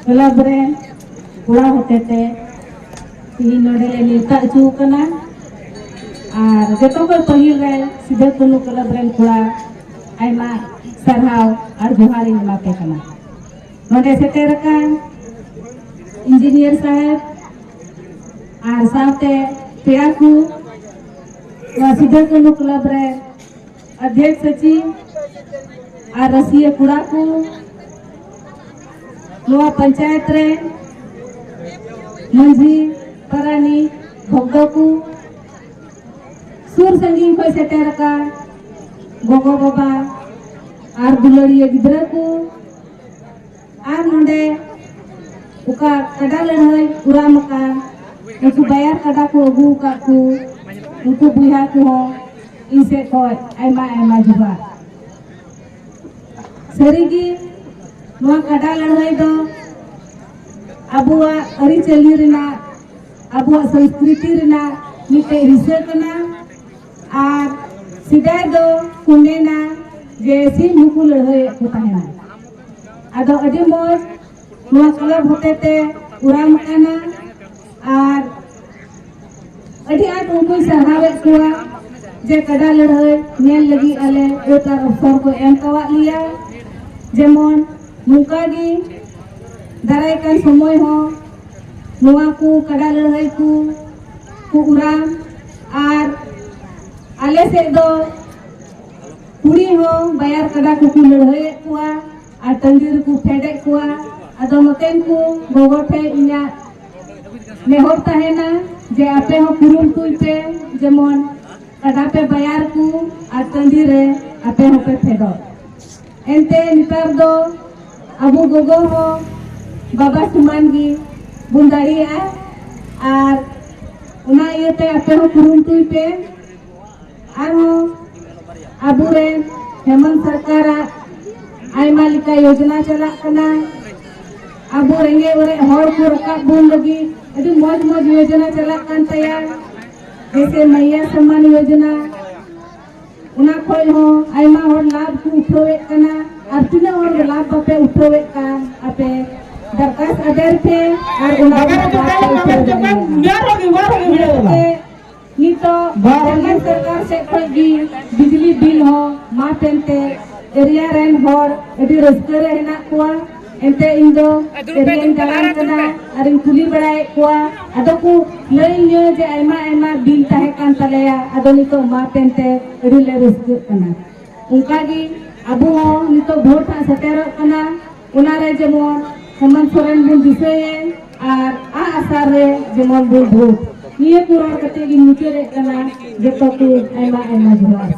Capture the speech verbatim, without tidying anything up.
Club ᱨᱮ ᱠᱚᱲᱟ ᱦᱚᱛᱮᱛᱮ ᱛᱮᱦᱮᱧ ᱱᱚᱰᱮ ᱞᱮ ᱱᱮᱣᱛᱟ ᱦᱚᱪᱚ ᱟᱠᱟᱱᱟ᱾ ᱟᱨ ᱡᱚᱛᱚ ᱠᱷᱚᱱ ᱯᱟᱹᱦᱤᱞ ᱨᱮ ᱥᱤᱫᱩ ᱠᱟᱹᱱᱦᱩ ᱠᱞᱟᱵᱽ ᱨᱮᱱ ᱠᱚᱲᱟ ᱟᱭᱢᱟ ᱥᱟᱨᱦᱟᱣ ᱟᱨ ᱡᱚᱦᱟᱨ ᱤᱧ ᱮᱢᱟ ᱯᱮ ᱠᱟᱱᱟ᱾ ᱱᱚᱰᱮ ᱥᱮᱴᱮᱨ ᱟᱠᱟᱱ ᱤᱧᱡᱤᱱᱤᱭᱟᱨ ᱥᱟᱦᱮᱵᱽ ᱟᱨ ᱥᱟᱶᱛᱮ ᱯᱮᱲᱟ ᱠᱚ, ᱱᱚᱣᱟ ᱥᱤᱫᱩ ᱠᱟᱹᱱᱦᱩ ᱠᱞᱟᱵᱽ ᱨᱮ ᱚᱫᱷᱭᱚᱠᱥ ᱥᱚᱪᱤᱵᱽ ᱟᱨ ᱨᱟᱹᱥᱤᱭᱟᱹ ᱠᱚᱲᱟ ᱠᱚ, ᱱᱚᱣᱟ ᱯᱚᱧᱪᱟᱭᱮᱛ ᱨᱮ ᱢᱟᱹᱡᱷᱤ, ᱯᱟᱨᱟᱱᱤᱠ, ᱵᱷᱚᱠᱛᱚ ᱠᱚ, ᱥᱩᱨ ᱥᱟᱺᱜᱤᱧ ᱠᱷᱚᱱ ᱥᱮᱴᱮᱨ ᱟᱠᱟᱱ ᱜᱚᱜᱚ ᱵᱟᱵᱟ ᱟᱨ ᱫᱩᱞᱟᱹᱲᱤᱭᱟᱹ ᱜᱤᱫᱽᱨᱟᱹ ᱠᱚ, ᱟᱨ ᱱᱚᱰᱮ ᱚᱠᱟ ᱠᱟᱰᱟ ᱞᱟᱹᱲᱦᱟᱹᱭ ᱯᱩᱨᱟᱢ ᱟᱠᱟᱱ, ᱩᱱᱠᱩ ᱵᱟᱭᱟᱨ ᱠᱟᱰᱟ ᱠᱚ ᱟᱹᱜᱩ ᱟᱠᱟᱫ ᱠᱚ, ᱩᱱᱠᱩ ᱵᱚᱭᱦᱟ ᱠᱚᱦᱚᱸ ᱤᱧ ᱥᱮᱫ ᱠᱷᱚᱱ ᱟᱭᱢᱟ ᱟᱭᱢᱟ ᱡᱚᱦᱟᱨ᱾ ᱥᱟᱹᱨᱤᱜᱮ ᱱᱚᱣᱟ ᱠᱟᱰᱟ ᱞᱟᱹᱲᱦᱟᱹᱭ ᱫᱚ ᱟᱵᱚᱣᱟᱜ ᱟᱹᱨᱤᱪᱟᱹᱞᱤ ᱨᱮᱱᱟᱜ, ᱟᱵᱚᱣᱟᱜ ᱥᱚᱝᱥᱠᱨᱤᱛᱤ ᱨᱮᱱᱟᱜ ᱢᱤᱫᱴᱮᱡ ᱦᱤᱥᱥᱟᱹ ᱠᱟᱱᱟ᱾ ᱟᱨ ᱥᱮᱫᱟᱭ ᱫᱚ ᱠᱚ ᱢᱮᱱᱟ ᱡᱮ ᱥᱤᱢ ᱦᱚᱸᱠᱚ ᱞᱟᱹᱲᱦᱟᱹᱭᱮᱫ ᱠᱚ ᱛᱟᱦᱮᱱᱟ᱾ ᱟᱫᱚ ᱟᱹᱰᱤ ᱢᱚᱡᱽ ᱱᱚᱣᱟ ᱠᱞᱟᱵᱽ ᱦᱚᱛᱮᱛᱮ ᱯᱩᱨᱟᱢ ᱟᱠᱟᱱᱟ᱾ ᱟᱨ ᱟᱹᱰᱤ ᱟᱸᱴ ᱩᱱᱠᱩᱧ ᱥᱟᱨᱦᱟᱣᱮᱫ ᱠᱚᱣᱟ ᱡᱮ ᱠᱟᱰᱟ ᱞᱟᱹᱲᱦᱟᱹᱭ ᱧᱮᱞ ᱞᱟᱹᱜᱤᱫ ᱟᱞᱮ ᱟᱹᱛ ᱟᱨ ᱚᱯᱥᱚᱨ ᱠᱚ ᱮᱢ ᱠᱟᱣᱟᱫ ᱞᱮᱭᱟ᱾ ᱡᱮᱢᱚᱱ ᱱᱚᱝᱠᱟ ᱜᱮ ᱫᱟᱨᱟᱭ ᱠᱟᱱ ᱥᱚᱢᱚᱭ ᱦᱚᱸ ᱱᱚᱣᱟ ᱠᱚ ᱠᱟᱰᱟ ᱞᱟᱹᱲᱦᱟᱹᱭ ᱠᱚ ᱠᱚ ᱩᱨᱟᱢ᱾ ᱟᱨ ᱟᱞᱮ ᱥᱮᱫ ᱫᱚ ᱠᱩᱲᱤ ᱦᱚᱸ ᱵᱟᱭᱟᱨ ᱠᱟᱰᱟ ᱠᱚᱠᱚ ᱞᱟᱹᱲᱦᱟᱹᱭᱮᱫ ᱠᱚᱣᱟ ᱟᱨ ᱴᱟᱺᱰᱤ ᱨᱮᱠᱚ ᱯᱷᱮᱰᱮᱫ ᱠᱚᱣᱟ᱾ ᱟᱫᱚ ᱱᱚᱛᱮᱱ ᱠᱚ ᱜᱚᱜᱚ ᱴᱷᱮᱱ ᱤᱧᱟᱹᱜ ᱱᱮᱦᱚᱨ ᱛᱟᱦᱮᱱᱟ ᱡᱮ ᱟᱯᱮ ᱦᱚᱸ ᱠᱩᱨᱩᱢᱩᱴᱩᱭ ᱯᱮ, ᱡᱮᱢᱚᱱ ᱠᱟᱰᱟ ᱯᱮ ᱵᱟᱭᱟᱨ ᱠᱚ ᱟᱨ ᱴᱟᱺᱰᱤ ᱨᱮ ᱟᱯᱮ ᱦᱚᱸᱯᱮ ᱯᱷᱮᱰᱚᱜ᱾ ᱮᱱᱛᱮ ᱱᱮᱛᱟᱨ ᱫᱚ ᱟᱵᱚ ᱜᱚᱜᱚ ᱦᱚᱸ ᱵᱟᱵᱟ ᱥᱚᱢᱟᱱ ᱜᱮ ᱵᱚᱱ ᱫᱟᱲᱮᱭᱟᱜᱼᱟ᱾ ᱟᱨ ᱚᱱᱟ ᱤᱭᱟᱹᱛᱮ ᱟᱯᱮ ᱦᱚᱸ ᱠᱩᱨᱩᱢᱩᱴᱩᱭ ᱯᱮ᱾ ᱟᱨᱦᱚᱸ ᱟᱵᱚᱨᱮᱱ ᱦᱮᱢᱚᱱᱛ ᱥᱚᱨᱠᱟᱨᱟᱜ ᱟᱭᱢᱟ ᱞᱮᱠᱟ ᱭᱳᱡᱚᱱᱟ ᱪᱟᱞᱟᱜ ᱠᱟᱱᱟ᱾ ᱟᱵᱚ ᱨᱮᱸᱜᱮᱡ ᱚᱨᱮᱡ ᱦᱚᱲ ᱠᱚ ᱨᱟᱠᱟᱵ ᱵᱚᱱ ᱞᱟᱹᱜᱤᱫ ᱟᱹᱰᱤ ᱢᱚᱡᱽ ᱢᱚᱡᱽ ᱭᱳᱡᱚᱱᱟ ᱪᱟᱞᱟᱜ ᱠᱟᱱ ᱛᱟᱭᱟ, ᱡᱮᱭᱥᱮ ᱢᱟᱭᱭᱟ ᱥᱚᱢᱢᱟᱱ ᱭᱳᱡᱚᱱᱟ᱾ ᱚᱱᱟ ᱠᱷᱚᱡ ᱦᱚᱸ ᱟᱭᱢᱟ ᱦᱚᱲ ᱞᱟᱵᱷ ᱠᱚ ᱩᱴᱷᱟᱹᱣᱮᱫ ᱠᱟᱱᱟ᱾ ᱟᱨ ᱛᱤᱱᱟᱹᱜ ᱦᱚᱲ ᱞᱟᱵᱷ ᱵᱟᱯᱮ ᱩᱴᱷᱟᱹᱣᱮᱫ ᱠᱟᱱ, ᱫᱚᱨᱠᱷᱟᱥᱛ ᱟᱫᱮᱨ ᱯᱮ ᱟᱨ ᱚᱱᱟ ᱵᱟᱵᱟ ᱨᱮ ᱪᱚᱯᱮ ᱞᱟᱜᱟᱣ ᱪᱚᱯᱮ ᱢᱮᱭᱟ ᱨᱚᱜᱤ ᱵᱟᱨ ᱨᱚᱜᱤ ᱵᱷᱤᱲᱟᱹᱣ ᱞᱟ᱾ ᱱᱤᱛᱚᱜ ᱵᱟᱨ ᱨᱚᱜᱤ ᱥᱚᱨᱠᱟᱨ ᱥᱮᱫ ᱠᱷᱚᱱ ᱜᱮ ᱵᱤᱡᱽᱞᱤ ᱵᱤᱞ ᱦᱚᱸ ᱢᱟᱯ ᱮᱱᱛᱮ ᱮᱨᱤᱭᱟ ᱨᱮᱱ ᱦᱚᱲ ᱟᱹᱰᱤ ᱨᱟᱹᱥᱠᱟᱹ ᱨᱮ ᱦᱮᱱᱟᱜ ᱠᱚᱣᱟ᱾ ᱮᱱᱛᱮ ᱤᱧ ᱫᱚ ᱮᱨᱤᱭᱟᱧ ᱫᱟᱬᱟᱱ ᱠᱟᱱᱟ ᱟᱨᱤᱧ ᱠᱩᱞᱤ ᱵᱟᱲᱟᱭᱮᱫ ᱠᱚᱣᱟ, ᱟᱫᱚ ᱠᱚ ᱞᱟᱹᱭ ᱤᱧᱟᱹ ᱡᱮ ᱟᱭᱢᱟ ᱟᱭᱢᱟ ᱵᱤᱞ ᱛᱟᱦᱮᱸ ᱠᱟᱱ ᱛᱟᱞᱮᱭᱟ, ᱟᱫᱚ ᱱᱤᱛᱚᱜ ᱢᱟᱯ ᱮᱱᱛᱮ ᱟᱹᱰᱤ ᱞᱮ ᱨᱟᱹᱥᱠᱟᱹᱜ ᱠᱟᱱᱟ᱾ ᱚᱱᱠᱟᱜᱮ ᱟᱵᱚ ᱦᱚᱸ ᱱᱤᱛᱚᱜ ᱵᱷᱳᱴ ᱦᱟᱸᱜ ᱥᱮᱴᱮᱨᱚᱜ ᱠᱟᱱᱟ, ᱚᱱᱟᱨᱮ ᱡᱮᱢᱚᱱ ᱦᱮᱢᱚᱱᱛ ᱥᱚᱨᱮᱱ ᱵᱚᱱ ᱫᱤᱥᱟᱹᱭᱮ ᱟᱨ ᱟᱜ ᱟᱥᱟᱨ ᱨᱮ ᱡᱮᱢᱚᱱ ᱵᱚᱱ ᱵᱷᱳᱴ᱾ ᱱᱤᱭᱟᱹ ᱠᱚ ᱨᱚᱲ ᱠᱟᱛᱮ ᱜᱤᱧ ᱢᱩᱪᱟᱹᱫᱮᱫ ᱠᱟᱱᱟ᱾ ᱡᱚᱛᱚ ᱠᱚ ᱟᱭᱢᱟ ᱟᱭᱢᱟ ᱡᱚᱦᱟᱨ᱾